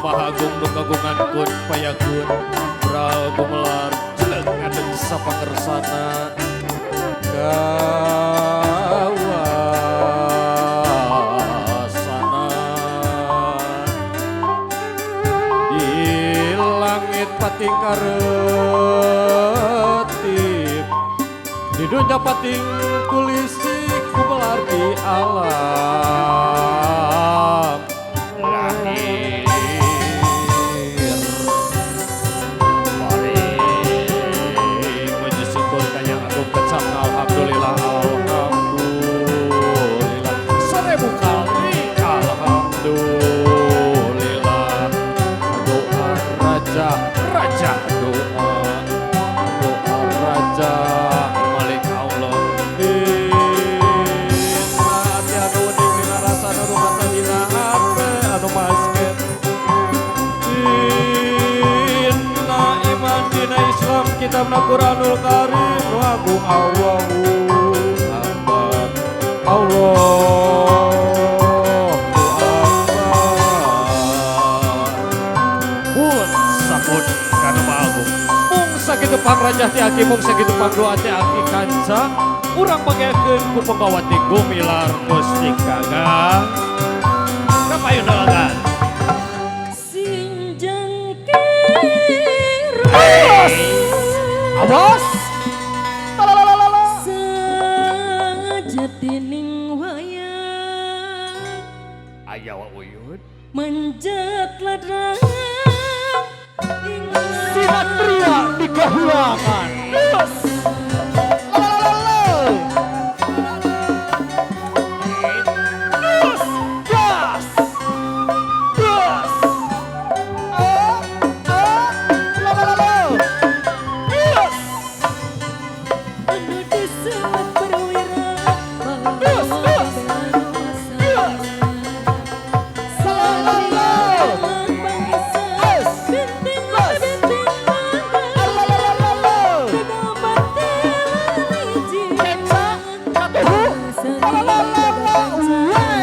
Maha Agung nu kagungan kun payakun Bral gumelar jeleng ngadeg sapangersana kawasana di langit pating karetip di dunia pating kulisi gumelar di alam lahir. Mari puji syukur ka Yang Agung kecap alhamdulillah, alhamdulillah 1000 kali alhamdulillah. Doa raja, raja doa, doa raja Malik Allah. Dina ati anu wening dina rasa anu rumasa dina hate anu masket dina iman dina Islam kitabna Quranul Karim nu agung Allahu Akbar, Allahu Akbar. Pun sampun kanu Maha Agung mung sakitu pangrajah ti aki, mung sakitu pangdoa ti aki kanca urang bageakeun ku penggawa ti Gumilar Mustika Gang kapayun dalagan. Sinjang kira Awas. Talalalala. Sajatining wayang Aya wa uyun manjat ladrang ing Sinatria di kahyangan. Terus. Lalalala. Terus. Gas. Gas. Ah, ah. Lalalala. Terus. Anu disebut perwira Terus, terus. Terus. Lalalala. Terus. Binting Terus. binting Lalalala. Tegal Keca, katuhu. Lalalala.